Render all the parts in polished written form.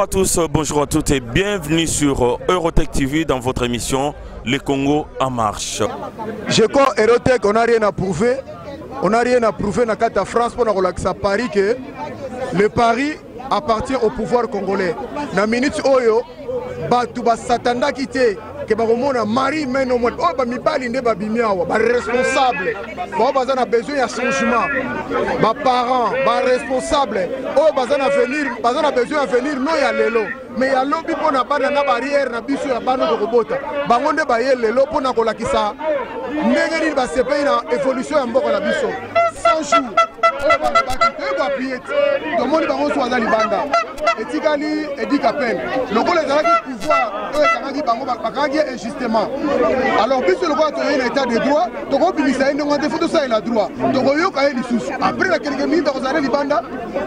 à tous, bonjour à toutes et bienvenue sur Eurotech TV dans votre émission Le Congo en marche. Je crois Eurotech, on n'a rien à prouver. On n'a rien à prouver dans la France pour la Paris que le Paris appartient au pouvoir congolais. Na minute oyo batu basatandaki te ke bakomona marie meno mwa oyo bamibali nde babimi awa baresponsable bao baza na besoin ya changement baparent baresponsable oyo baza na venir baza na besoin ya venir no ya lelo me ya lobi mpo na bana na barrière na biso ya bana tokobota bango nde baye lelo mpo na kolakisa ndenge nini basepeli na évolution ya mboka na biso 100 jours oyo balobaki toyei koappuye ti tomoni bango nyonso baza libanda etikali edi kapel lokola ezalaki pouvoir oyo ekangaki bango bakangaki ye injustement alors biso lokola toyei na état de droit tokobimisa ye ndenge wana te fo tosalela droit tokoyoka ye lisusu après na keleke mingi tokozala ne libanda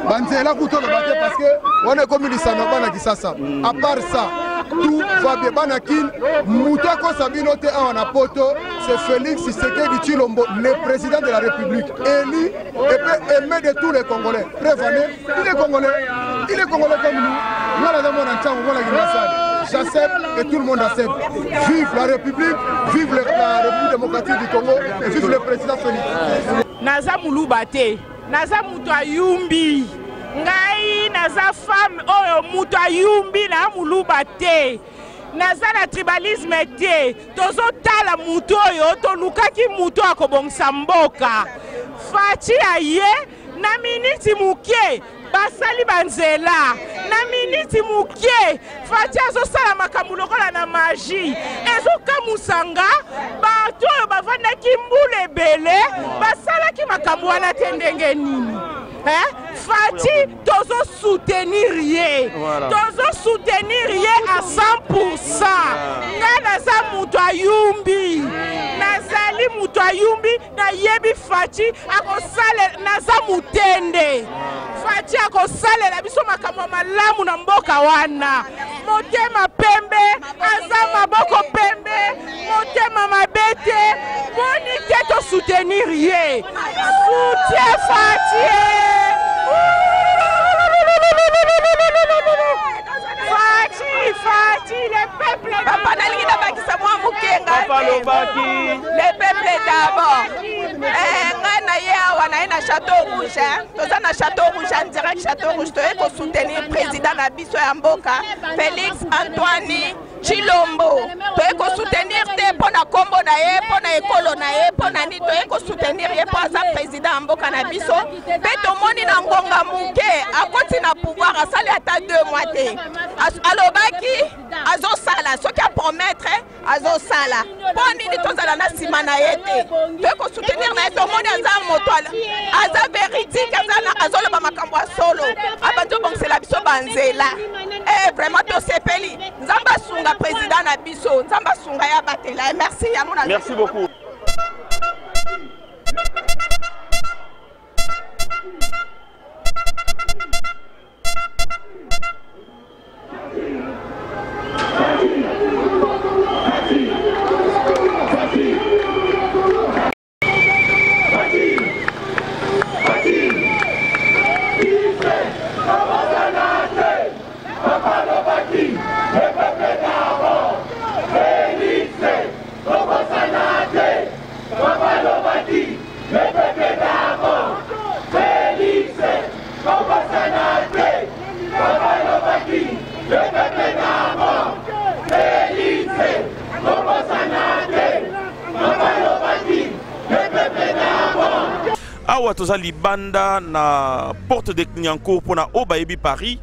banzela kutu oloba te parce que wana ekomi lisano ya bana kisasa à part ça tout va bien bana kin moto akosa bino te awa na poto c'est Félix Tshisekedi Tshilombo le président de la République élu et puis aimé de tous les Congolais preuve en est il est Congolais il est Congolais comme nous nga naza mwana ntango mwana kingasani j'accepte et tout le monde accepte. Vive la République, vive la République démocratique du Congo et vive le président Félix. Naza muluba te, naza mutu ayumbi. Ngai naza femme oyo mutu ayumbi na muluba te. Naza na tribalisme te. Tozotala mutu oyo tolukaki mutu akobongisa mboka. Fatshi aye na miniti moke basali banzela na miniti moke. Fatshi azosala makambo lokola na magie, ezokamusa nga. Bato oyo bavandaki mbula ebele basalaki makambo wana te ndenge nini? Eh? Fatshi tozo soutenir ye, tozo soutenir ye à 100%. Nga naza moto ayumbi, nazali moto ayumbi, nayebi Fatshi akosalela, naza mutende. Fatshi akosalela biso makambo ya malamu na mboka wana. Motema pembe, aza maboko pembe, motema mabe te, boni te to soutenir ye. Soutien Fatshi. Fatshi, Fatshi, le peuple. Papa nalingi nabakisa mwa moke ngai. Papa lobaki. Le peuple d'abord. Eh, ngai na ye awa na ye na Château Rouge, hein. Toza na Château Rouge en direct Château Rouge, toye ko soutenir président na biso ya mboka Félix Antoine Tshilombo. Toye ko soutenir te mpo na kombo na ye, mpo na ekolo na ye, mpo na nini, toye ko soutenir ye mpo aza président ya mboka na biso. Mpe tomoni na ngonga moke akoti na pouvoir, asali ata 2 mois te. Alobaki azosala soki apromettre azosala, mpo nini tozala na nsima na ye te? Toye kosoutenir na ye, tomoni aza moto aza véridique, azoloba makambo ya solo, abandi obongisela biso banzela. Vraiment tosepeli, Nzambe asunga président na biso, Nzambe asunga ye, abatela ye. Merci yango na Merci beaucoup. Awa toza libanda na porte de Clignancourt mpona oyo bayebi Paris.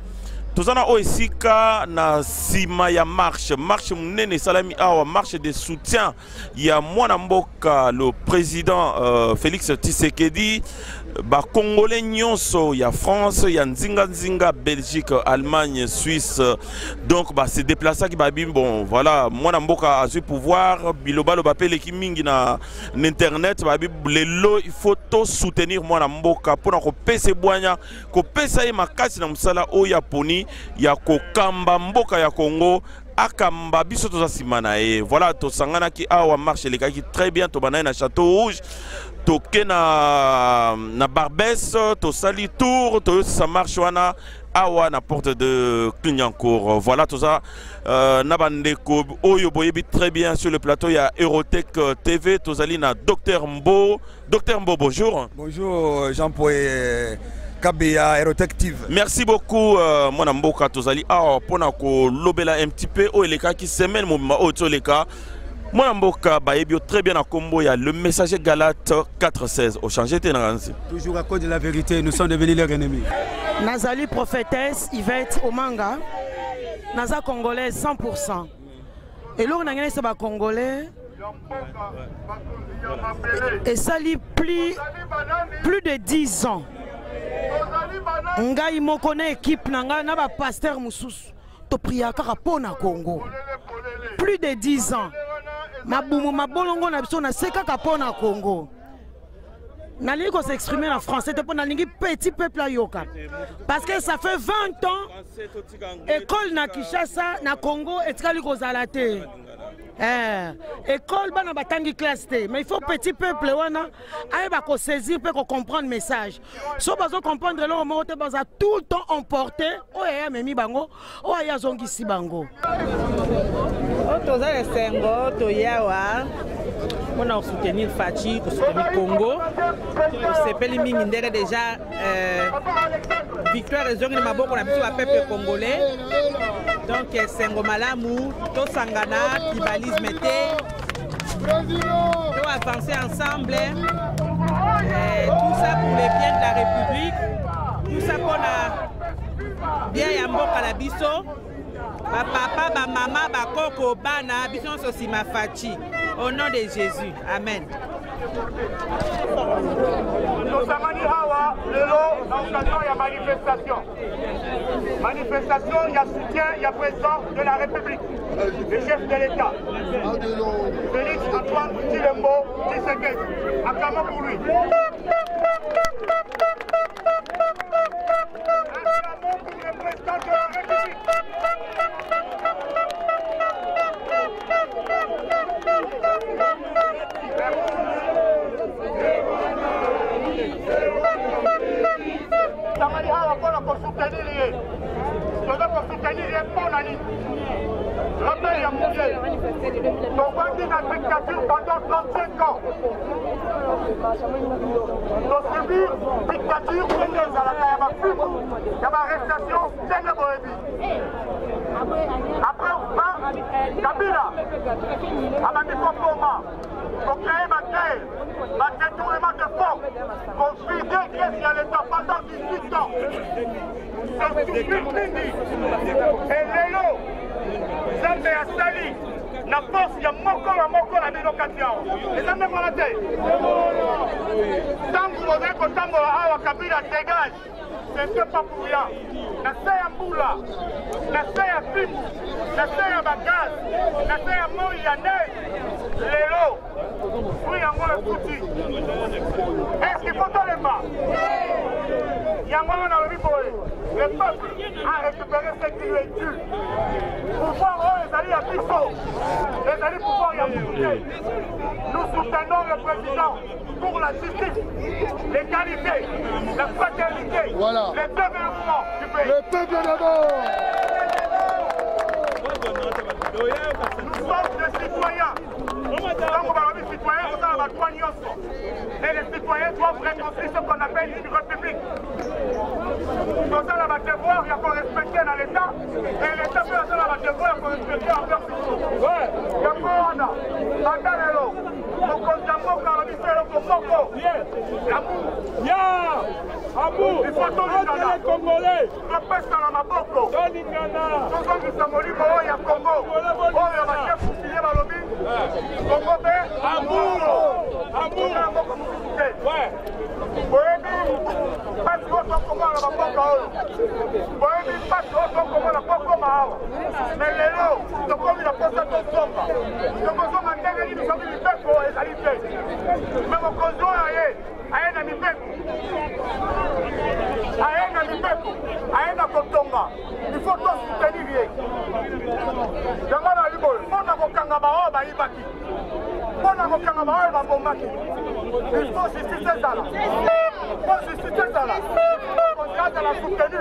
Toza na oyo esika na nsima ya marche, marche monene esalami awa, marche de soutien ya mwana mboka le président Félix Tshisekedi. Ba Congolais nyonso ya France, ya nzinga nzinga, Belgique, Allemagne, Suisse, donc ba se déplaçaki ba bi bon voilà mwana mboka azwi pouvoir, biloba loba pe leki mingi na internet, ba bi lelo il faut to soutenir mwana mboka pona ko pese bwanya, ko pesa ye makasi na musala oyo ya poni ya kokamba mboka ya Congo, akamba biso toza nsima na ye. Voilà, tosanganaki awa, marche elekaki très bien, tobandaki na Château Rouge, toke na Barbès, tosali tour, toyosisa marche wana. Awa na porte de Clignancourt. Voilà tout ça. Na bandeko oyo boyebi très bien sur le plateau ya Eurotech TV tozali na Docteur Mbo. Docteur Mbo, bonjour. Bonjour Jean-Paul Kabeya Eurotech TV. Merci beaucoup mwana mboka tozali awa pona ko lobela un petit peu oyo elekaki semaine mobimba oyo toleka. Mwana mboka bayebi yo très bien na kombo ya le messager Galate 416. Au changer te na kansi. Toujours à cause de la vérité, nous sommes devenus leurs ennemis. Nazali prophétesse Yvette Omanga. Naza congolaise 100%. Eloko na ngai nayesa ba congolais esali plus, plus de 10 ans ngai moko na équipe na ngai na bapasteur mosusu topriya kaka mpo na congo plus de 10 ans mabumu mabolongo na biso na se kaka mpo na congo. Nalingi ko s'exprimer en français te mpo nalingi petit peuple ayoka, parce que ça fait 20 ans école na Kinshasa na Congo etikali kozala te. École bana batangi classe te, mais il faut petit peuple wana ayeba kosaisir mpe kocomprendre message. So bazo comprendre eloko moko te, baza tout le temps emporté oyo aya amemi bango, oyo aya azongisi bango. Oyo toza na esengo toyawa mpona kosoutenir Fatshi, kosoutenir Congo. Tosepeli mingi ndenge déjà victoire ezongi na maboko na biso bapeuple congolais. Donc esengo malamu, tosangana, tribalisme te, to avancer ensemble, tout ça pour le bien de la République, tout ça mpona bien ya mboka na biso. Bapapa, bamama, bakoko, bana, biso nyonso nsima Fatshi, au nom de Jésus, amen. Tosangani awa lelo na occasion ya manifestation, manifestation ya soutien ya président de la République, le chef de l'État Félix Antoine Tshilombo Tshisekedi. Acclamons pour lui. Acclamons pour le président de la République. Tangani awa mpona kosoutenir ye, toza kosoutenir ye mpo na nini? Rappel ya moke, tovandi na dictature pendant 35 ans, tosubir dictature ndenge ezalaka ya bafimu ya baarrestation ndenge boyebi. Après 20, Kabila abandi koboma, kocrée baguerre, badétournement de fonds, kovide caisse ya l'État pendant 18 ans. Tosubir mingi elelo Nzambe asali na force ya moko na moko na bino kati awa. Eza ndenge wana te? Ntango bozali kotambola awa, Kabila dégage, c'était pas pour rien. Na se ya mbula, na se ya fimbu, na se ya bagaz, na se ya moi ya neige, lelo fruit yango ekuti. Est-ce qu'il faut tolemba yango wana? Nalobi boye, le peuple a récupéré ce qui lui est dû. Pouvoir oyo ezali ya biso, ezali pouvoir ya mutu te. Nous soutenons le président pour la justice, l'égalité, la fraternité, Voilà. le développement du pays. Le peuple d'abord. Nous sommes des citoyens. Ntango balobi citoyen, kozala badroit nyonso, et les citoyens doivent reconstruire ce qu'on appelle une république. Tozala badevoir ya korespecte na l'État, et l'État mpe azala badevoir ya korespecte envers biso. Yango wana, banda lelo, mokonzi ya mboka alobi se eloko moko: l'amour. Amour Il faut tolingana. Entre les Congolais. Topesana maboko. Tolingana. Tozongisa molimo oyo ya Congo, oyo bachef coutumier balobi Congo mpe Amour. Amour. Tozala mboka mosusu te. Boyebi mpasi oyo tokomona na bamboka oyo, boyebi mpasi oyo tokomona po koma awa. Me lelo tokomi na posa tozonga. Tokozonga ndenge nini soki mibeko ezali te? Me mokonzi oyo aye, aye na mibeko, aye na mibeko, aye na kotonga. Il faut tosoutenir ye. Yango nali boye mpo na kokanga baoyo bayibaki, mpo na kokanga baoyo babomaki. Il faut justice ezala, mpo justice ezala. Mokonzi azala soutenu.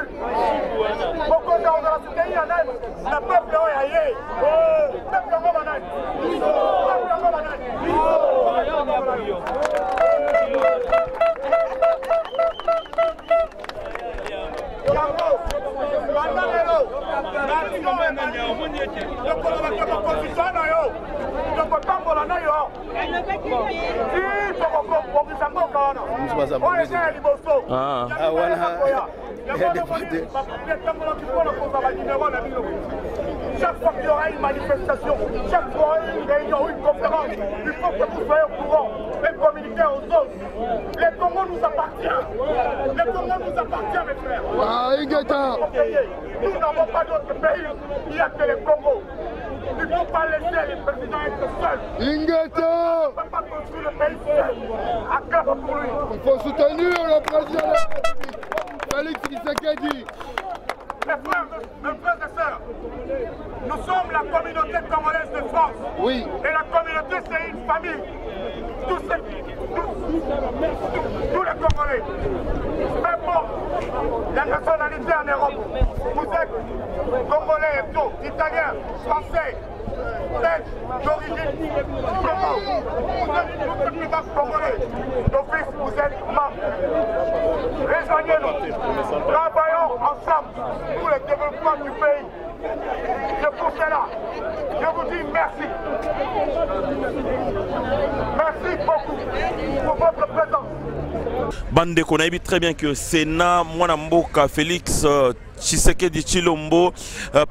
Mokonzi akozala soutenu na nani? Na peuple oyo ya ye. Peuple yango banani? Peuple yango banani? Yango banda lelo tokoloba ke mokonzi toa na yo, tokotambola na yo ti tokobongisa mboka wana. Oyo eza ya liboso ya yango mpona kozwa banimero na bino. Chaque fois qu'il y aura une manifestation, chaque fois une réunion, une conférence, il faut que vous soyez au courant et communiquer aux autres. Le Congo nous appartient. Le Congo nous appartient, mes frères. Ah, Nous n'avons pas d'autre pays, il n'y a que le Congo. Il ne faut pas laisser le président être seul. Ingeta. On ne peut pas construire le pays seul. Acclame pour lui. Il faut soutenir le président de la République, Félix Tshisekedi. Mes frères et sœurs, nous sommes la communauté congolaise de France. Oui. Et la communauté, c'est une famille. Tous, tous, tous, les Congolais, peu importe la nationalité en Europe, vous êtes Congolais, Italiens, Français, Belges, d'origine Congo. Vous êtes tout simplement Congolais. D'office, vous êtes membres. Rejoignez-nous. Travaillons ensemble pour le développement du pays. C'est pour cela, je vous dis merci. Merci beaucoup pour votre présence. Bandeko, nayebi très bien que Sénat, mwana mboka Félix Tshisekedi Tshilombo,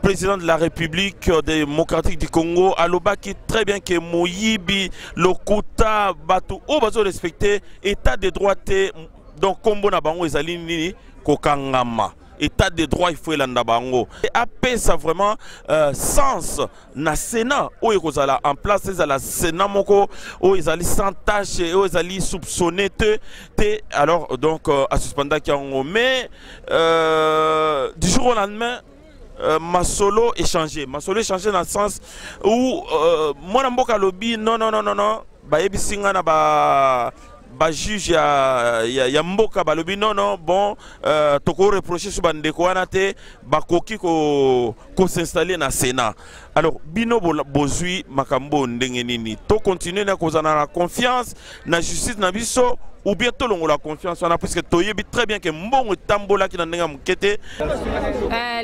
président de la République démocratique du Congo, alobaki très bien que moyibi, lokuta, bato oyo bazo respecter état de droit te, donc kombo na bango ezali nini? Kokangama. État de droit, il faut elanda bango. Apesa vraiment sens na Sénat oyo ekozala en place, ezala Sénat moko oyo ezali sans tache, oyo ezali soupçonné te te. Alors donc asuspendaki yango, mais du jour au lendemain, masolo échangé, masolo échangé dans le sens où mwana mboka alobi non, non, non, non, non, bayebisi nga na ba bajuge ya mboka, balobi non, non, bon, tokoreproche so bandeko wana te, bakoki kosinstalle na Sénat. Alors bino bozwi makambo ndenge nini? Tocontinue na kozala na confiance na justice na biso ou bien tolongola confiance wana, puisque toyebi très bien ke mbongo etambolaki na ndenge ya moke te?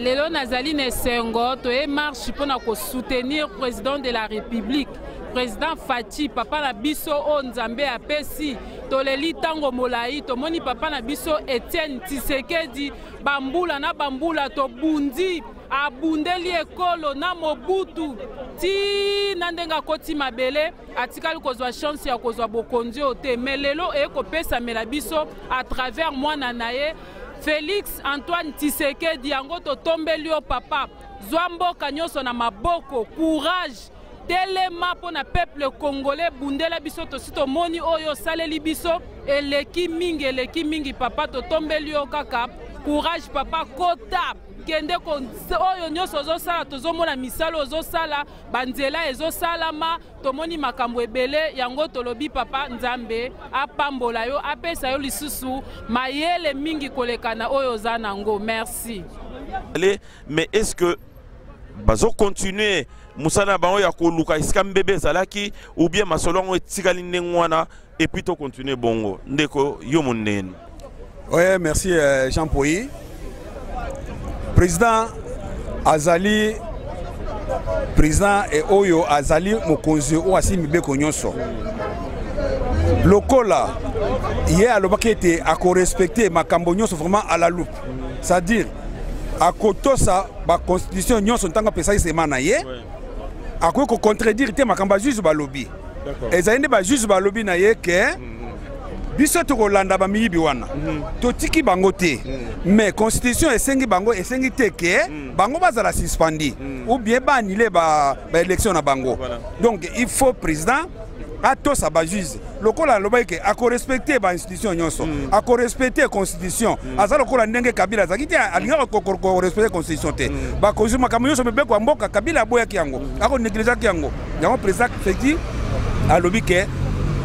Lelo nazali na esengo. Toye marche mpona kosoutenir président de la République, président Fatshi, papa na biso oyo Nzambe apesi. Toleli ntango molai, tomoni papa na biso Etienne Tshisekedi, bambula na bambula tobundi, abundeli ekolo na Mobutu ti na ndenge akoti mabele, atikali kozwa chance ya kozwa bokonzi oyo te. Mais lelo eye kopesamela biso à travers mwana na ye Félix Antoine Tshisekedi. Yango totombeli yo, papa, zwa mboka nyonso na maboko, courage, telema mpo na peuple congolais, bundela biso. Tosi tomoni oyo osaleli biso, eleki mingi, eleki mingi. Papa, totombeli yo kaka courage. Papa, kota, kende oyo nyonso ozosala, tozomona misala ozosala, banzela ezosalama, tomoni makambo ebele. Yango tolobi, papa, Nzambe apambola yo, apesa yo lisusu mayele mingi koleka na oyo oza nango. Merci. Allez, mais est-ce que bazocontinue mosala na bango ya koluka esika mbebe ezalaki, ou bien masolo yango etikali ndenge wana et puis tocontinue bongo? Ndeko, yo monene. Oui, merci Jean Pouy. Président azali président e oyo azali mokonzi oyo asili mibeko nyonso. Lokola ye alobaki ete akorespecte makambo nyonso vraiment à la loupe, c'est-à-dire akotosa baconstitution nyonso, ntango apesaki sema na ye, akoki kocontredire te makambo bajuge balobi. Ezali nde bajuge balobi na ye ke biso tokolanda bamiyibi wana, totiki bango te, mais constitution esengi bango, esengi te ke bango bazala suspendi ou bien baannule baélection na bango. Donc il faut président atosa bajuge. Lokola alobaki ke akorespecte bainstitution nyonso, akorespecte constitution, aza lokola ndenge Kabila azalaki te, alingaka korespecte constitution te, bakonzi, makambo nyonso, mibeko ya mboka, Kabila aboyaki yango, akonégligeaki yango. Yango président Félix alobi ke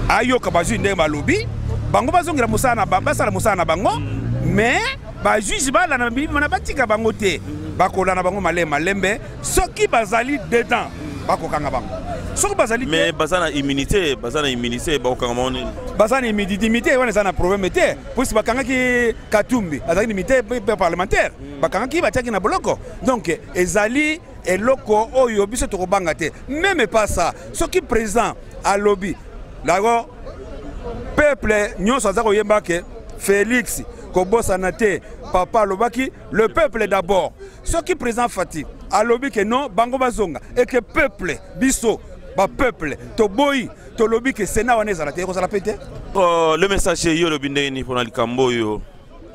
ayoka bajuge ndenge balobi, bango bazongela mosala na basala mosala na bango, mais Bajuge balanda bilima na batika bango te, bakolanda bango malembe malembe. Soki bazali dedans, bakokanga bango. Soki bazali Mais baza na immunité, baza na immunité, bakokanga bango nini? Baza na immunité wana, eza na problème te, puisque bakangaki Katumbi, azalaki na immunité parlementaire. Bakangaki, batiaki na boloko. Donc ezali eloko oyo biso tokobanga te. Même pas ça, soki président alobi d'abord, peuple nyonso aza koyemba ke Félix, kobosana te, papa alobaki "le peuple d'abord". Soki président Fatshi alobi ke non, bango bazonga, et que peuple, biso bapeuple toboyi, tolobi ke Sénat wana ezala te, ekozala mpe te. Oh, le messager, yo olobi ndenge nini mpona likambo oyo?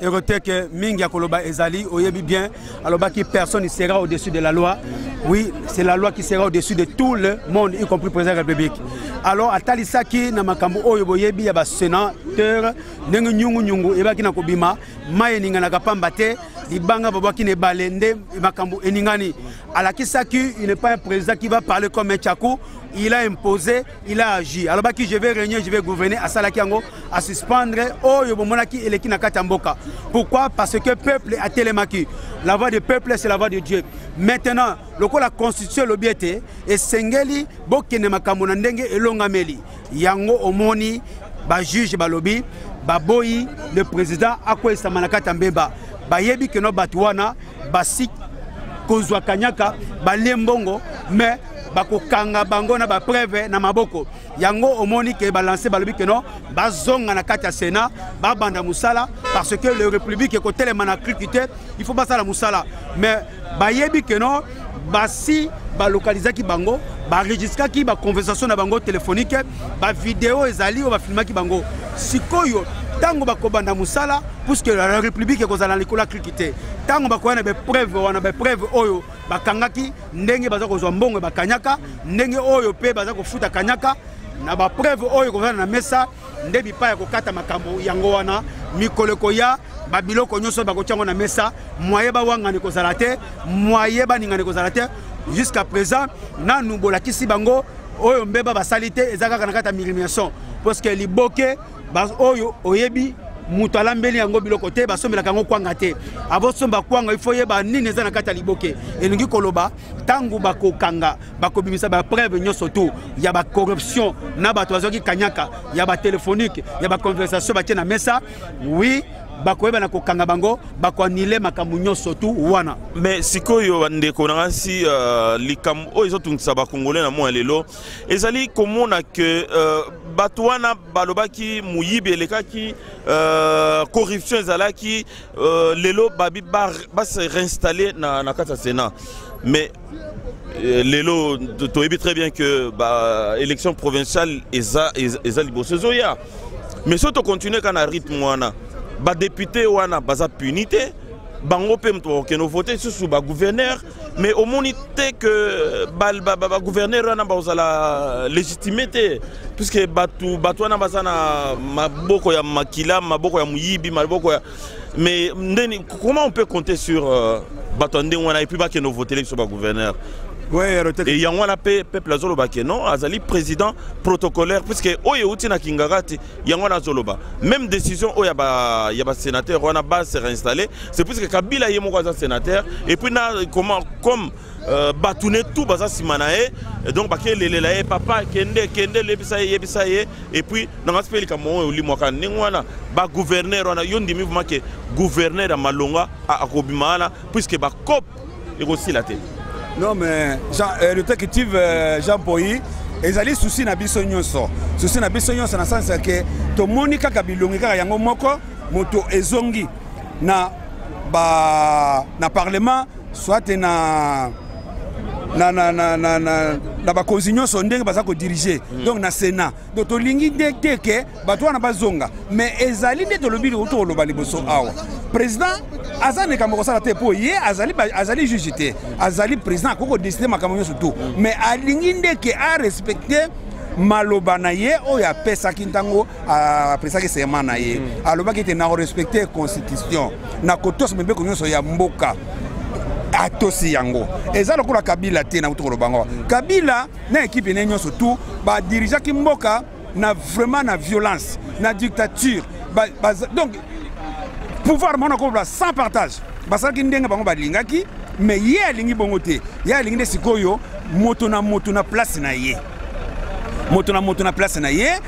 Eroteke mingi ya koloba ezali. Oyebi bien, alobaki personne ne sera au-dessus de la loi. Oui, c'est la loi qui sera au-dessus de tout le monde, y compris président de la République. Alors atalisaki na makambo oyo boyebi ya basénateur, ndenge nyungunyungu ebaki na kobima, mai eninganaka pamba te, libanga babwaki na ebale nde makambo eningani. Alakisaki il n'est pas un président qui va parler comme un tchakou. Il a imposé, il a agi. Alobaki "je vais régner, je vais gouverner". Asalaki yango, asuspendre oyo bomonaki eleki na kati ya mboka. Pourquoi? Parce que peuple atelemaki. La voix du peuple, c'est la voix de Dieu. Maintenant, lokola constitution elobi ete esengeli bokende makambo na ndenge elongameli yango, omoni bajuge balobi baboyi le président akweyisama na kati ya mbeba. Bayebi keno bato wana basi kozwa kanyaka, balie mbongo, mais bakokanga bango na bapreuve na maboko. Yango omoni ke balance, balobi ke non, bazonga na kati ya Sénat, babanda mosala, parce que le république ekotelema na kriki te. Il faut basala mosala, mais bayebi ke non, basi balokalizaki bango, baregistraki baconversation na bango téléphonique, bavideo ezali oyo bafilmaki bango. Sikoyo ntango bakobanda mosala, puisque la république ekozala na likolo ya kriki te, ntango bakoya na bapreuve wana, bapreuve oyo bakangaki ndenge baza kozwa mbongo bakanyaka, ndenge oyo mpe baza kofuta kanyaka, na bapreuve oyo ekozala na mesa, nde bipai ya kokata makambo yango wana. Mikolo ekoya, babiloko nyonso bakotia yango na mesa, moye bawangana ekozala te, moye baningana ekozala te. Jusqu'à présent nanu bolakisi bango oyo mbeba basali te, eza kaka na kati ya murmuration, parce que liboke oyo oyebi moto alambeli yango biloko te, basombelaka yango kwanga te. Avosomba kwanga, ifo yeba nini eza na kati ya liboke. Elingi koloba, ntango bakokanga, bakobimisa bapreuve nyonso tu ya bacorruption na bato bazwaki kanyaka, ya batéléphonique, ya baconversation batie na mesa, oui, bakoyeba na kokanga bango, bakoannuler makambo nyonso tu wana. Mais sikoyo, bandeko na nga, si likambo oyo ezotungisa bakongolais na mwa lelo ezali komona ke bato wana balobaki moyibi elekaki, corruption ezalaki, lelo babi base réinstaller na kati ya Sénat. Mais lelo toyebi très bien que ba élection provinciale eza liboso ezoya. Mais soki tocontinue kaka na rythme wana, badéputé wana baza puni te, bango mpe moto bakokende vote lisusu bagouverneur. Mais omoni te ke bagouverneur wana bazala légitime te, puisque bato wana baza na maboko ya makila, maboko ya moyibi, maboko ya... Mais ndeni, comment on peut compter sur bato ya ndenge wana et puis bakende votele biso bagouverneur? Et yango wana mpe peuple azoloba ke non, azali président protocolaire, puisque oyo euti na Kingaka te. Yango wana azoloba même décision oyo ya basénateur wana base réinstallé, c'est puisque Kabila ye moko aza sénateur, et puis na comment, comme bato ne tout baza nsima na ye, donc bakelelela ye: "Papa, kende, kende, yebisa ye, yebisa ye." Et puis nanga mpe likambo oyo olimwaka ndenge wana, bagouverneur wana, yo ndimi vraiment ke gouverneur ya malonga akobima wana, puisque bacope ekosila te? Non, mais Jean, le exécutif Jean Poi, ezali souci na biso nyonso, souci na biso nyonso, na sens ke tomoni kaka bilongi kaka yango moko moto ezongi na parlement, soit na bakonzi nyonso ndenge baza kodirige. Donc na Sénat, donc tolingi nde te ke bato wana bazonga, mais ezali nde tolobi, tokoloba liboso awa, président aza na likambo kosala te, mpo ye azali juge te, azali président, akoki kodécider makambo nyonso tu. Mais alingi nde ke arespecte maloba na ye oyo apesaki ntango apesaki serment na ye. Alobaki ete na korespecte constitution, na kotosa mibeko nyonso ya mboka. Atosi yango. Eza lokola Kabila te. Nauti koloba ngo, Kabila na équipe ne nyonso tu badirigeaki mboka na vraiment na violence, na dictature. Donc Pouvoir mona koloba sans partage. Basalaki ndenge bango balingaki, mais ye alingi bongo te. Ye alingi nde sikoyo moto na moto na place na ye. Moto na moto na place na ye.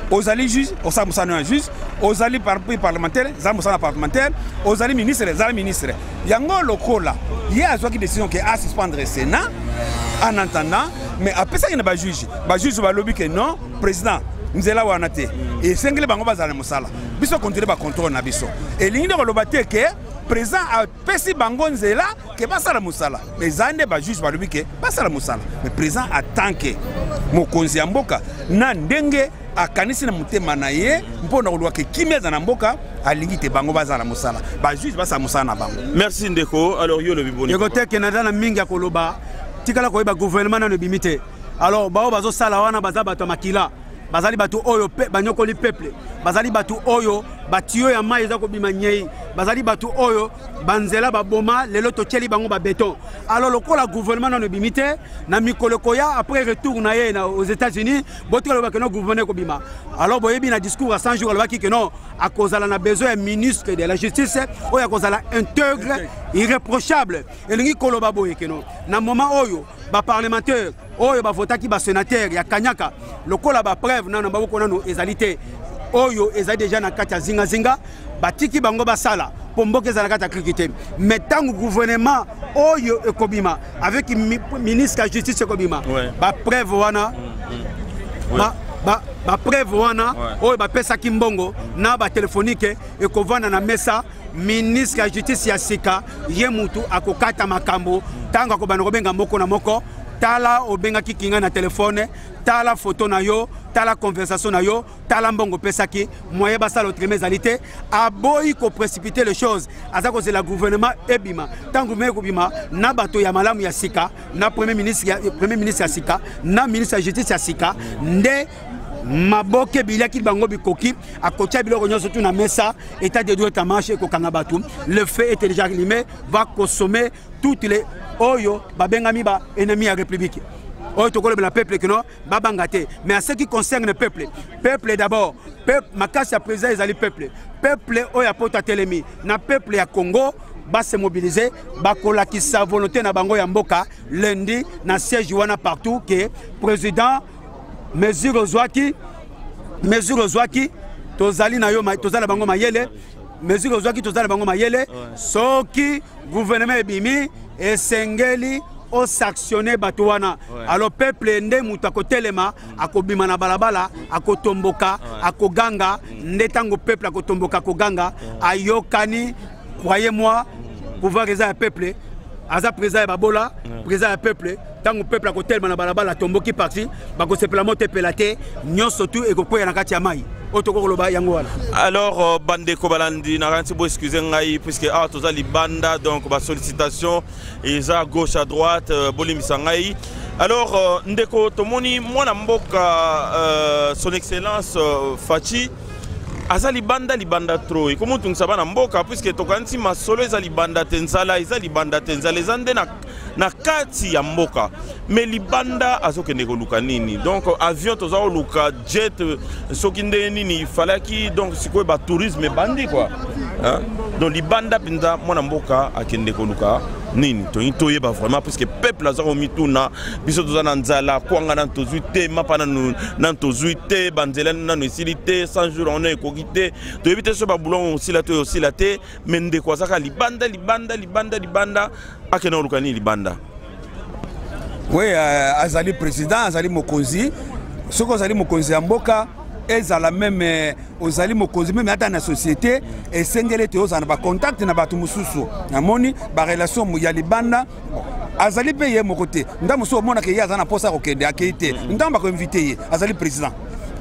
Ozali juge, osala mosala ya juge, ozali parlementaire, zala mosala parlementaire, ozali ministre, zala ministre. Yango lokola ye azwaki décision ke a suspendre Sénat en attendant, mais apesaki na ba juge, ba juge balobi ke non, président nzela wana te, esengeli bango bazala na mosala. Biso continuer ba contrôle na biso. Elingi nde koloba te ke président apesi bango nzela ke basala mosala, mais eza nde ba juge balobi ke basala mosala. Mais président en tant que mokonzi ya mboka na ndenge akanisi na motema na ye mpo na koluka ke kimia eza na mboka, alingi te bango bazala mosala, ba juge basala mosala na bango. Merci ndeko. Alors yo lobi boni? Ndeko te Canada na mingi ya koloba, tikala koyeba gouvernement nano ebimi te. Alors bao bazosala wana baza bato ya makila, bazali bato oyo pe banyokoli peuple, bazali bato oyo batiyo ya mai eza kobima nyei, bazali bato oyo banzela baboma lelo totieli bango ba béton. Alors lokola gouvernement nano ebimi te, na mikolo koya après retour na ye aux États-Unis, botika loba ke non gouvernement ekobima. Alors boyebi na discours à 100 jours alobaki ke non akozala na besoin ya ministre de la justice oyo akozala intègre, irréprochable. Elingi koloba boye ke non na moment oyo ba parlementaire oyo bavotaki ba sénateur ya Kanyaka lokola ba preuve nano baboko nano ezali te, oyo ezali déjà na kati ya zingazinga, batiki bango basala po mboka ezala kati ya kriki te. Mais ntango gouvernement oyo ekobima avec ministre ya justice ekobima, ba preuve wana, ba preuve wana oyo bapesaki mbongo na ba téléphonique ekovanda na mesa. Ministre ya justice ya sika ye mutu akokata makambo ntango akobanda kobenga moko na moko, tala obengaki kinga na telefone, tala photo na yo, tala conversation na yo, tala mbongo opesaki, moyen basala autrement ezali te. Aboyi koprécipiter les choses, aza kozela gouvernement ebima. Ntango gouvernement ekobima na bato ya malamu ya sika, na premier ministre ya, premier ministre ya sika, na ministre ya justice ya sika, nde maboke biliaki bango bikoki akotia biloko nyonso tu na mesa. État de droit en marche ekokanga bato, le feu est déjà allumé, va consommer toutes les oyo babengami ba ennemi ya république. Oyo tokolobela peuple ke non babanga te, mais en ce qui concerne le peuple, peuple d'abord, peuple makasi ya président ezali peuple, peuple oyo apota telemi na peuple ya Congo ba se mobiliser, bakolakisa volonté na bango ya mboka lundi na siège wana partout ke président mesure ozwaki, mesure ozwaki, tozali na yo, tozali na bango mayele, mesure ozwaki, tozali na bango mayele. Soki gouvernement ebimi, esengeli osanctionne bato wana. Alors peuple nde moto akotelema, akobima na balabala, akotomboka, akoganga. Nde ntango peuple akotomboka, akoganga, ayokani, croyez-moi, pouvoir eza ya peuple, aza président ya babola, président ya peuple. Ntango peuple akotelema na balabala, atomboki parti, bakosepela moto epela te, nyonso tu ekokweya na kati ya mai. Oyo tokoki koloba yango wana. Alors bandeko balandi, nakanisi bo excuse ngai puisque awa toza libanda, donc basollicitation eza gauche à droite, bolimbisa ngai. Alors ndeko, tomoni mwana mboka son excellence Fatshi aza libanda, libanda trop, ekomi otungisa bana mboka puisque tokanisi masolo eza libanda te, nzala eza libanda te, nzala eza nde na kati ya mboka, mais libanda azokende koluka nini? Donc avion toza koluka jet soki ndenge nini ifalaki, donc sikoyo batourisme ebandi quoi, hein? Donc libanda mpenza mwana mboka akende koluka nini? Tolingi toyeba vraiment puisque peuple aza komituna. Biso toza na nzala, kwanga nanu tozwi te, mapa nanu tozwi te, banzela nanu esili te, 100 jours wana ekoki te, toyebi te so babulongo osila te, osila te. Mais ndeko azaka libanda, libanda, libanda, libanda, akende koluka nini libanda? Oui, azali président, azali mokonzi. Soki ozali mokonzi ya mboka, ezala meme ozali mokonzi meme ata na société, esengeli ete ozala na bacontact na bato mosusu, namoni barelation ya libanda. Azali mpe ye moko te. Ntango mosusu omonaka ye aza na mposa ya kokende, akei te. Ntango bakoinvite ye, azali président,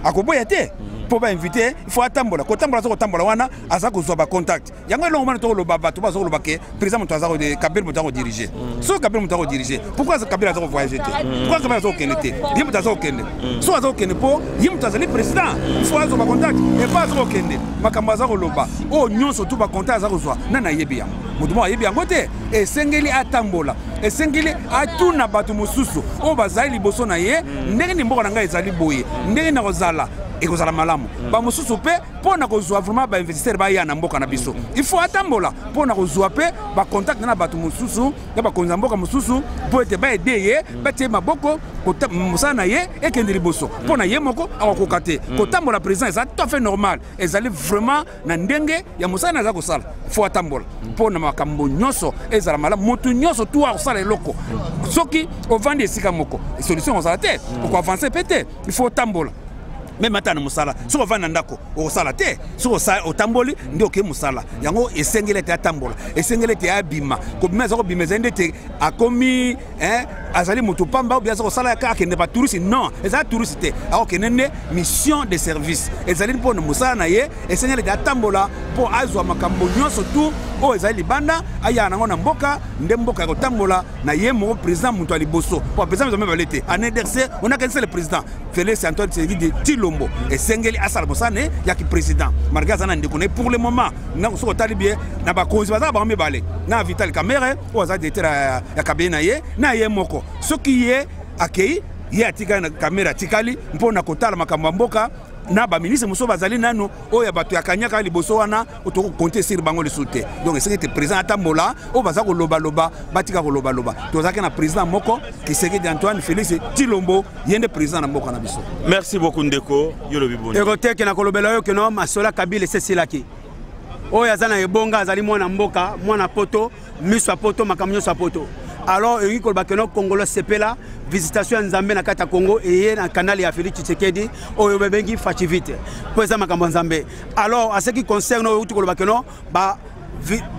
akoboya te mpo bainvite, il faut atambola. Kotambola, aza kotambola wana, aza kozwa bacontact. Yango elongo wana tokoloba, bato baza koloba ke président moto aza, Kabila moto aza kodirige. Soki Kabila moto aza kodirige, pourquoi Kabila aza kovoyage te? Pourquoi Kabila aza kokende te? Ye moto aza kokende. So aza kokende mpo ye moto azali président, il faut azwa bacontact. Epa aza kokende, makambo aza koloba oyo nyonso tu, bacontact aza kozwa, nani ayebi yango? Moto moko ayebi yango te. Esengeli atambola, esengeli atuna bato mosusu oyo bazali liboso na ye: ndenge nini mboka na ngai ezali boye, ndenge na kozala Ekozala malamu. Bamosusu mpe mpo na kozwa vraiment bainvestisseur baya na mboka na biso, il faut atambola mpo na kozwa mpe bacontact na bato mosusu, na bakonzi ya mboka mosusu, mpo ete baede ye, batie maboko, mosala na ye ekende liboso. Mpo na ye moko akokoka te. Kotambola président eza tout à fait normal, ezali vraiment na ndenge ya mosala na aza kosala. Faut atambola mpo na makambo nyonso ezala malamu. Motu nyonso tu akosala eloko, soki ovandi esika moko, solution kozala te, okoavance mpe te. Il faut otambola, même ata na mosala. Soki ovandi na ndako, okosala te. Soki otamboli nde okei mosala. Yango esengeli ete atambola, esengeli ete abima. Kobima eza kobima, ezali nde te akomi azali motu pamba obi aza kosala kaka akende batouriste. Non, ezali touriste te, akokende nde mission de service, ezali mpo na mosala na ye. Esengeli ete atambola mpo azwa makambo nyonso tu oyo ezali libanda, ayaka nango na mboka, nde mboka ya kotambola na ye moko président moto ya liboso. Po président eza mibale te. Année dernière, on a le président Félix Antoine Tshisekedi Tshilombo, esengeli asala mosala ne yaki président, malgré aza na ndeko na ye. Pour le moment, soki otali bien na bakonzi, baza bango mibale, na Vital Kamerhe oyo aza directeur ya cabinet na ye, na ye moko. Soki ye akei, ye atikali na Kamerhe, atikali mpo na kotala makambo ya mboka na baministre mosusu bazali nanu oyo ya bato ya kanyaka liboso wana, tokocompter sur bango lisusu te. Donc esengi ete président atambola. Oyo baza kolobaloba, batika kolobaloba. Tozalaki na président moko, Tshisekedi Antoine Félix Tshilombo, ye nde président na mboka na biso. Merci beaucoup, ndeko. Yo lobi boni? Eroteke na kolobela oyo keno masolo ya Kabila esesilaki. Oyo aza na ebonga azali mwana mboka, mwana poto, miso ya poto, makambo nyonso ya poto. Alors elingi koloba keno Congolo sepela, visitation ya Nzambe na kati ya Congo eye na canal ya Félix Tshisekedi oyo babengi Fatshivite, mpo eza makambo ya Nzambe. Alors, à ce qui concerne oyo euti koloba keno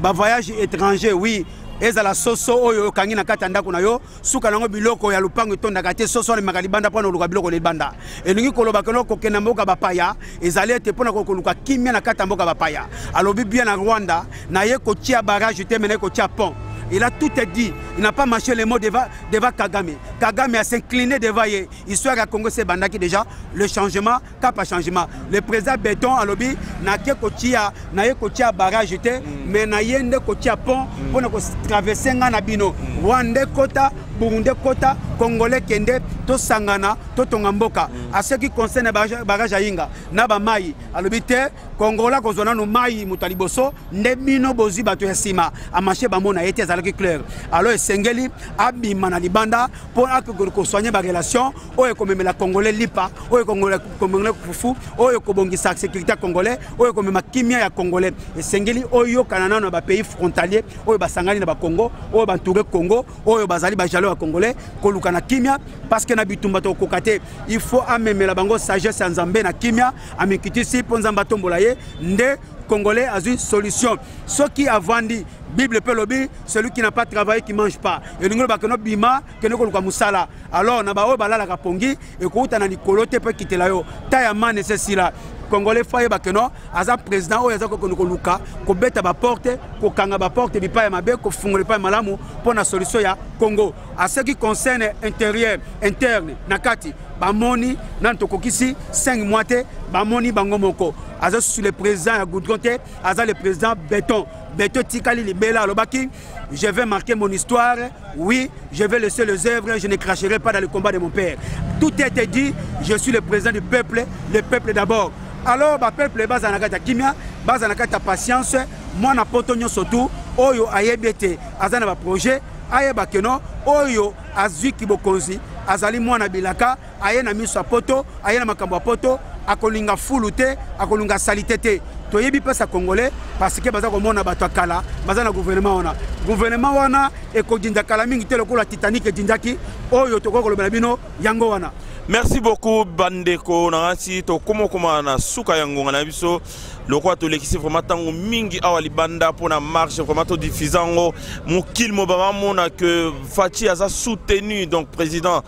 bavoyage étranger, oui, ezala soso oyo okangi na kati ya ndako na yo, suka nango biloko ya lupango etondaka te. Soso wana emaka libanda mpona koluka biloko libanda. Elingi koloba keno kokenda mboka bapaya ezali ete mpona koluka kimia na kati ya mboka bapaya. Alobi bien na Rwanda, naye kotia barrage te, mais naye kotia pont. Il a tout dit. Il n'a pas mâché les mots devant Kagame. Kagame a s'incliné devant ye. Histoire ya Congo se bandaki déjà le changement, cap à changement. Le président Béton alobi nake kotia, naye kotia barrage te, mais naye nde kotia pont mpona kotraverse nga na bino. Rwanda kota, Burundi kota, Congolais kende, tosangana, totonga mboka. À ce qui concerne barrage ya Inga na bamai, alobi te Kongola kozwa nano mai moto ya liboso, nde bino bozwi bato ya nsima. Amarché bamona ye te, ezalaki clair. Alors esengeli abima na libanda mpo akokende kosoigne barelation oyo ekomemela Congolais lipa, oyo ekomemela fufu, oyo ekobongisa sécurité ya Congolais, oyo ekomema kimia ya Congolais. Esengeli oyokana nano na bapays frontalier oyo basangani na bacongo, oyo bantoure Congo, oyo bazali bajalo ya Congolais, koluka na kimia, parce que na bitumba tokokoka te. Il faut amemela bango sagesse ya Nzambe na kimia, amikitisi mpo Nzambe atombola ye, nde Congolais azwi solution. Soki avandi, Bible mpe elobi: celui qui n'a pas travaillé qui mange pas. Elingi loba keno bima, kende koluka mosala. Alors na baoyo balalaka pongi, ekouta na likolo te mpo ekitela yo ta ya mane esesila. Congolais faut ayeba keno aza président oyo aza kokende koluka, kobeta baporte, kokanga baporte bipai ya mabe, kofungola epai malamu mpo na solution ya Congo. À ce qui concerne intérieur, interne na kati, bamoni nanu tokokisi 5 mois te, bamoni bango moko. Aza sur le président ya goudron te, aza le président béton. Béton etikali libela. Alobaki: je vais marquer mon histoire, oui, je vais laisser les œuvres, je ne cracherai pas dans le combat de mon père. Tout a été dit. Je suis le président du peuple, le peuple d'abord. Alors bapeuple baza na kati ya kimia, baza na kati ya patience. Mwana poto nyonso tu oyo ayebi ete aza na baprojet, ayeba keno oyo azwiki bokonzi azali mwana bilaka, aye na miso ya poto, aye na makambo ya poto. Akolinga fulu te, akolinga saleté te. Toyebi mpesa Congolais, parce que baza komona bato ya kala baza na gouvernement wana. Gouvernement wana ekodinda kala mingi te lokola Titanic edindaki. Oyo tokoki kolobela bino yango wana. Merci beaucoup, bandeko. Na ngasi tokomokoma na suka ya ngonga na biso. Lokola tolekisi vraiment ntango mingi awa libanda mpona marche, vraiment todiffuser yango mokili mobimba bamona que Fatshi aza soutenu, donc président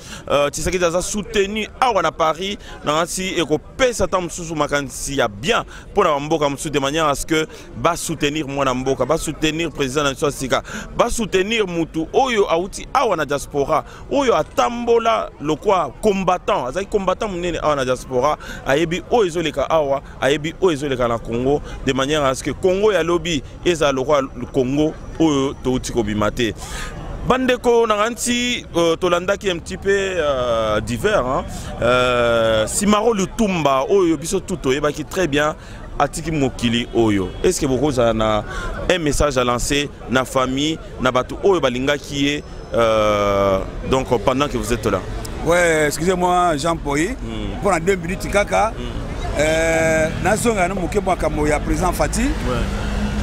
Tshisekedi aza soutenu awa na Paris. Na ngasi ekopesa ntango mosusu makanisi ya bien mpona bamboka mosusu, de manière à ce que basoutenir mwana mboka, basoutenir président na biso ya sika, basoutenir mutu oyo awuti awa na diaspora, oyo atambola lokwa combattant, azalaki combattant monene awa na diaspora, ayebi oyo ezoleka awa, ayebi oyo ezoleka na Congo, de manière à ce que Congo ya lobi ezala lokwa Congo oyo touti kobima te. Bandeko na nti tolandaki un petit peu divers hein? Simaro Lutumba oyo biso tout toyebaki très bien atiki mokili oyo. Est-ce que bokozala na un message à lancer na famille na bato oyo balingaki ye donc pendant que vous êtes là? Ouais, excusez-moi Jean Poyi, pour la 2 minutes kaka. Nazonga na moke makambo ya président Fati.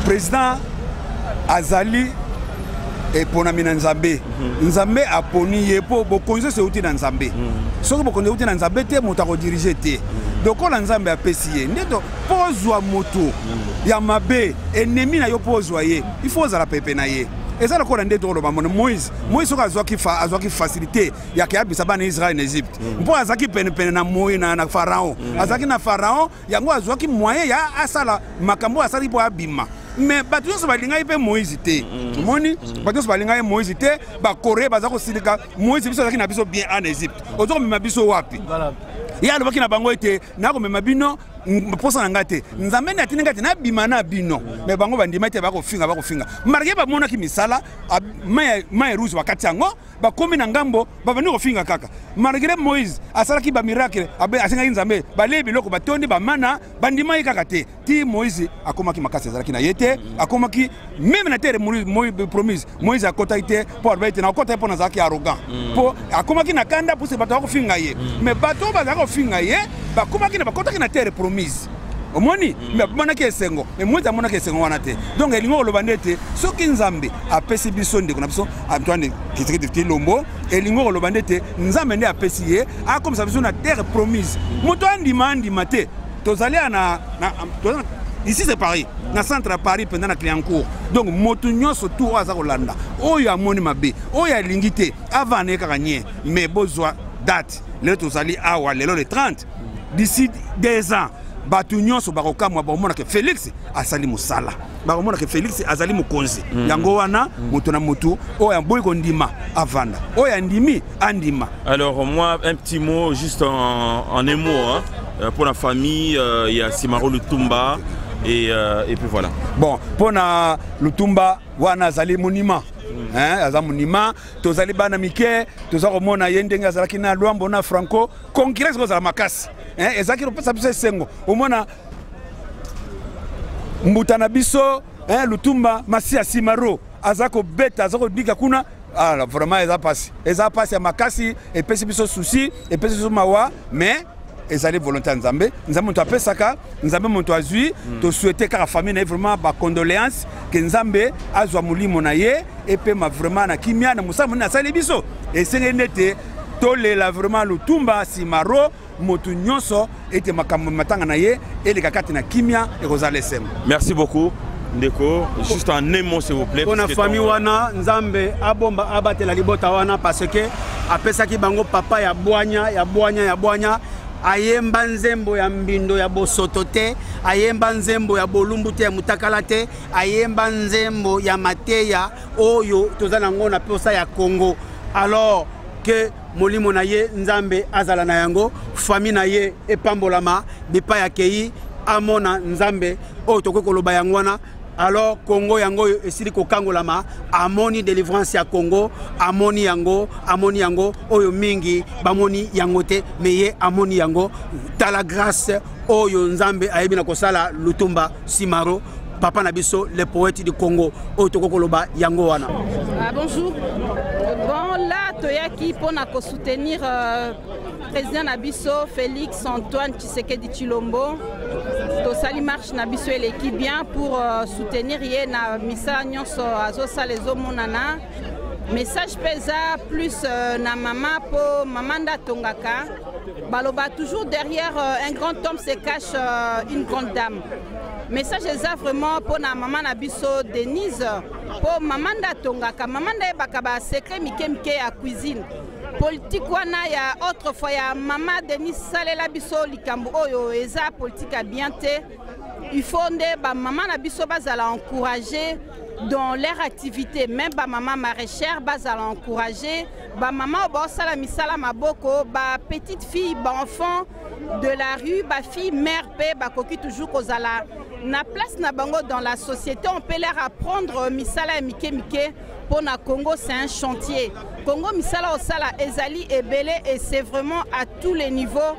Président azali eponami na Nzambe. Nzambe aponi ye mpo bokonzi nyonso euti na Nzambe. Soki bokonzi euti na Nzambe te, moto akodiriger te. Lokola Nzambe apesi ye nde to mpo ozwa moto ya mabe, ennemi na yo, mpo ozwa ye, il faut ozala pepe na ye. Eza lokola nde tokoloba mona Moïse. Moïse soki azwaki facilité ya keyabisa bana Israel na Egypte, mpo azalaki penepene na moi na Pharaon, azalaki na Pharaon, yango azwaki moyen ya asala makambo oyo asalaki mpo abima. Mais bato nyonso balingaki mpe Moïse te. Omoni, bato nyonso balingaki Moïse te. Bakore baza kosilika Moïse: biso azalaki na biso bien en Égypte, oza komema biso wapi? Ye alobaki na bango ete nakomema bino mposa na ngai te, Nzambe nde atindi ngai te nabima na bino. Mais bango bandima te, bakofinga, bakofinga. Malgré bamonaki misala, mai rouge bakati yango, bakomi na ngambo, babandi kofinga kaka. Malgré Moïse asalaki bamiracle, asengaki Nzambe, balei biloko batondi bamana, bandimaki kaka te. Ti Moïse akomaki makasi, azalaki na ye te, akomaki même na terre promise, Moïse akotaki te mpo alobaki te nakokota ye mpo nazalaki arrogant, mpo akomaki na kanda puisque bato bakofinga ye. Mais bato oyo bazalaki kofinga ye bakomaki na bakotaki na terre promise, omoni, mais amonaki esengo, mais Moïse amonaki esengo wana te. Donc elingi koloba nde ete soki Nzambe apesi biso ndeko na biso Antoine Tshisekedi Tshilombo, elingi koloba nde ete Nzambe nde apesi ye akomisa biso na terre promise. Moto andima, andima te, tozali ya na ici c'est Paris, na centre ya Paris mpenza, na Clignancourt. Donc moto nyonso tu oyo aza kolanda, oyo amoni mabe, oyo alingi te, avanda ye kaka nye. Mais bozwa date, lelo tozali awa, lelo le 30, d'ici 2 ans bato nyonso bakokamwa, bakomona ke Félix asali mosala, bakomona ke Félix azali mokonzi. Yango wana moto na motu oyo aboyi kondima avanda, oyo andimi andima. Alors moi, un petit mot, juste en un mot, hein, pour la famille, il y a Simaro Lutumba et puis voilà. Bon, mpona Lutumba wana azali monument, hein, aza monument. Tozali bana mike, toza komona ye ndenge azalaki na Lwambo na Franco, concurrence kozala makasi, hein, ezalaki kopesa biso esengo. Omona mbuta na biso, hein, Lutumba Masiya Simaro aza kobeta, aza kobika kuna. Ah, vraiment eza pasi, eza pasi ya makasi, epesi biso souci, epesi biso mawa, mais ezali volonté ya Nzambe. Nzambe moto apesaka, Nzambe moto azwi. Tosouhaite kaka famille na ye vraiment bacondoléance, ke Nzambe azwa molimo na ye epema vraiment na kimia na mosala monene asali biso. Esengeli nete tolela vraiment Lutumba Simaro, moto nyonso, ete makambo matanga na ye eleka kati na kimia, ekozala esengo. Merci beaucoup ndeko, juste en un mot s'il vous plaît. Mpona famille wana, Nzambe abomba, abatela libota wana, parce que apesaki bango papa ya bwanya, ya bwanya, ya bwanya. Ayemba nzembo ya mbindo ya bosoto te, ayemba nzembo ya bolumbu te, ya mutakala te, ayemba nzembo ya mateya oyo toza nango na posa ya Congo. Alors ke molimo na ye, Nzambe azala na yango, famille na ye epambolama, bipai akei amona Nzambe. Oyo tokoki koloba yango wana. Alors Congo yango oyo esili kokangolama, amoni délivrance ya Congo, amoni yango, amoni yango oyo mingi bamoni yango te, mais ye amoni yango. Tala grâce oyo Nzambe ayebi na kosala. Lutumba Simaro, papa na biso, le poète du Congo, oyo tokoki koloba yango wana. Ah, bonjour. Bon, là toyaki mpona kosoutenir président na biso Félix Antoine Tshisekedi Tshilombo. Tosali marche na biso, eleki bien, pour soutenir ye na misala nyonso azosala, ezomonana. Message mpe eza plus na mama, mpo mama nde atongaka. Baloba toujours, derrière un grand homme se cache une grande dame. Message eza vraiment mpona mama na biso Denise, mpo mama nde atongaka, mama nde ayebaka basecret mike mike ya cuisine. Politike wana ya autrefois ya mama Denise salela biso likambo oyo eza politike ya bien te. Il faut nde bamama na biso bazala encouragé dans leur activité, même bamama maraîchère bazala encouragé, bamama oyo baosala misala maboko, bapetite fille, baenfant de la rue, bafille mère mpe bakoki toujours kozala na place na bango dans la société. On peut leur apprendre misala ya mike mike. Mpo na Congo, c'est un chantier. Congo, misala osala ezali ebele et c'est vraiment à tous les niveaux.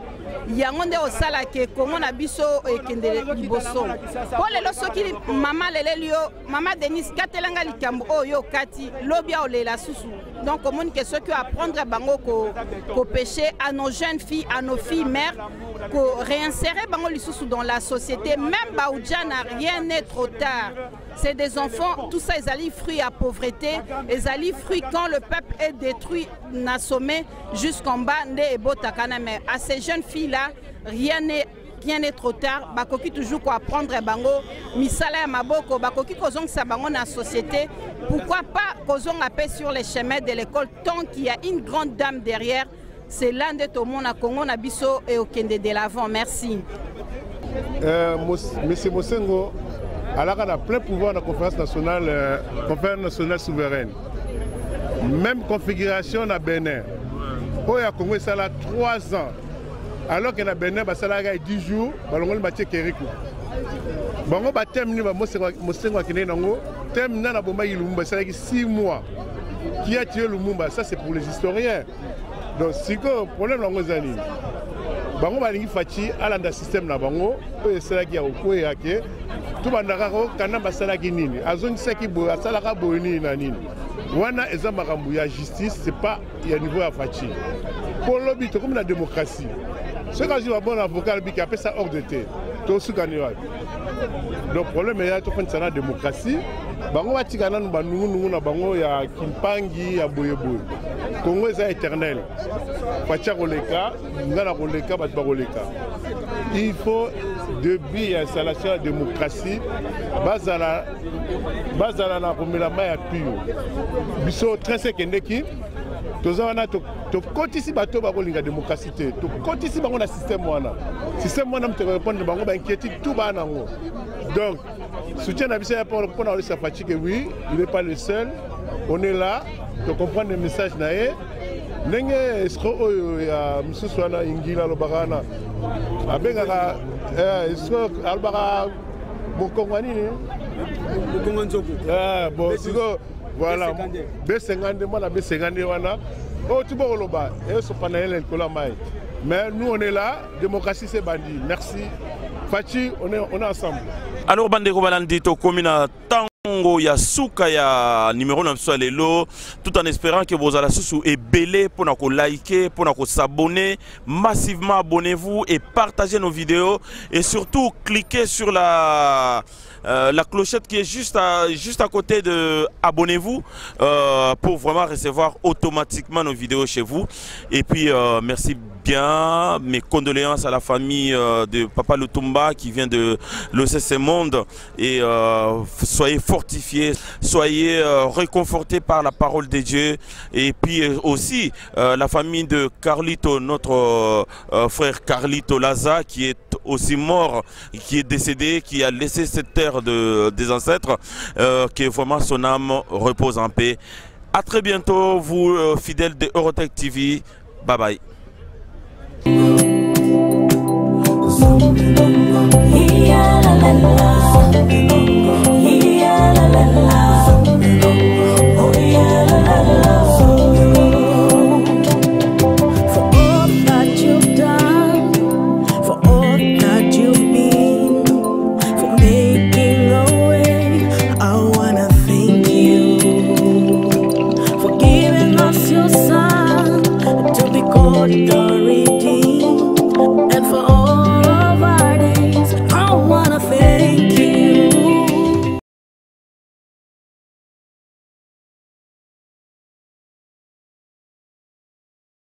Yango nde osala ke Congo na biso ekende liboso. Mpo lelo soki mama leleli yo, mama Denise, katelanga likambo oyo okati, lobi olela susu. Donc omoni ke soki apprendre bango ko pêcher à nos jeunes filles, à nos filles mères, ko réinsérer bango lisusu dans la société, même baujana, rien n'est trop tard. C'est des enfants, tout ça ezali fruit à pauvreté, ezali fruit quand le peuple est détruit na sommet jusqu'en bas nde ebotakana. Mais à ces jeunes filles là, rien n'est trop tard. Bakoki toujours ko apprendre bango misala ya maboko, bakoki kozongisa bango na société. Pourquoi pas kozonga pe sur les chemins de l'école tant qu'il y a une grande dame derrière. C'est l'un de tout monde à Congo na biso et au Kende de l'avant. Merci. Monsieur Mosengo alaka na plein pouvoir na conférence nationale, conférence nationale souveraine. Même configuration na Bénin. Oyo ya Congo esala 3 ans. Alors que na Bénin basalaka 10 jours, balongoli batie Keriku. Bango ba thème ni ba Mosengo akende nango, thème na na bomba Lumumba esalaki 6 mois. Qui a tué Lumumba? Ça c'est pour les historiens. Donc sikoyo problème nango eza nini? Bango balingi Fatshi alanda système na bango oyo esalaki ya kokweya ke tobandaka kokanda basalaki nini, azongisaki boye, asalaka boye nini na nini. Wana eza makambo ya justice, c'est pas ya niveau ya Fatshi. Po lobi tokomi na démocratie, soki azwi ba bon avocat alobiki apesa ordre te, tosukani wapi? Donc problème eya tofandisa na démocratie. Bango batika nanu banungunungu na bango ya kimpangi ya boyeboye. Congo eza éternel. Fatshi akoleka, nga na koleka, bato bakoleka. Il faut début ya installation ya démocratie, bazala na komela mai ya pio. Biso 13 ekendeki toza wana, tokotisi bato bakolinga démocratie te, tokotisi bango na système wana. Système wana moto répondre bango ba inquiétude tout baa nango. Donc soutien na biso ya mpona kolesa Fatshi que oui, il n'est pas le seul, on est là to comprendre le message na ye. Ndenge escroc oyo ya mosusu wana ingila alobaka wana, abengaka escroc, alobaka mokongo ya nini, mokongo nzoku. Bon, sikoyo voilà, B52, mwana B52 wana oyo ti bokoloba esopana ye na likolo ya mai. Mais nous on est là, démocratie c'est bandit. Merci Fatshi, on est ensemble. Alors bandeko balandi, tokomi na tango ya suka ya numéro na biso ya lelo, tout en espérant que bozala susu ebele mpona koliker, mpona kos'abonner massivement. Abonnez-vous et partagez nos vidéos et surtout cliquez sur la clochette qui est juste à côté de abonnez-vous pour vraiment recevoir automatiquement nos vidéos chez vous. Et puis merci bien, mes condoléances à la famille de Papa Lutumba qui vient de l'OCC Monde et soyez fortifiés, soyez réconfortés par la parole de Dieu. Et puis aussi la famille de Carlito, notre frère Carlito Laza qui est aussi mort, qui est décédé, qui a laissé cette terre des ancêtres, que vraiment son âme repose en paix. À très bientôt, vous fidèles de Eurotech TV. Bye bye. Yeah, la, la, la.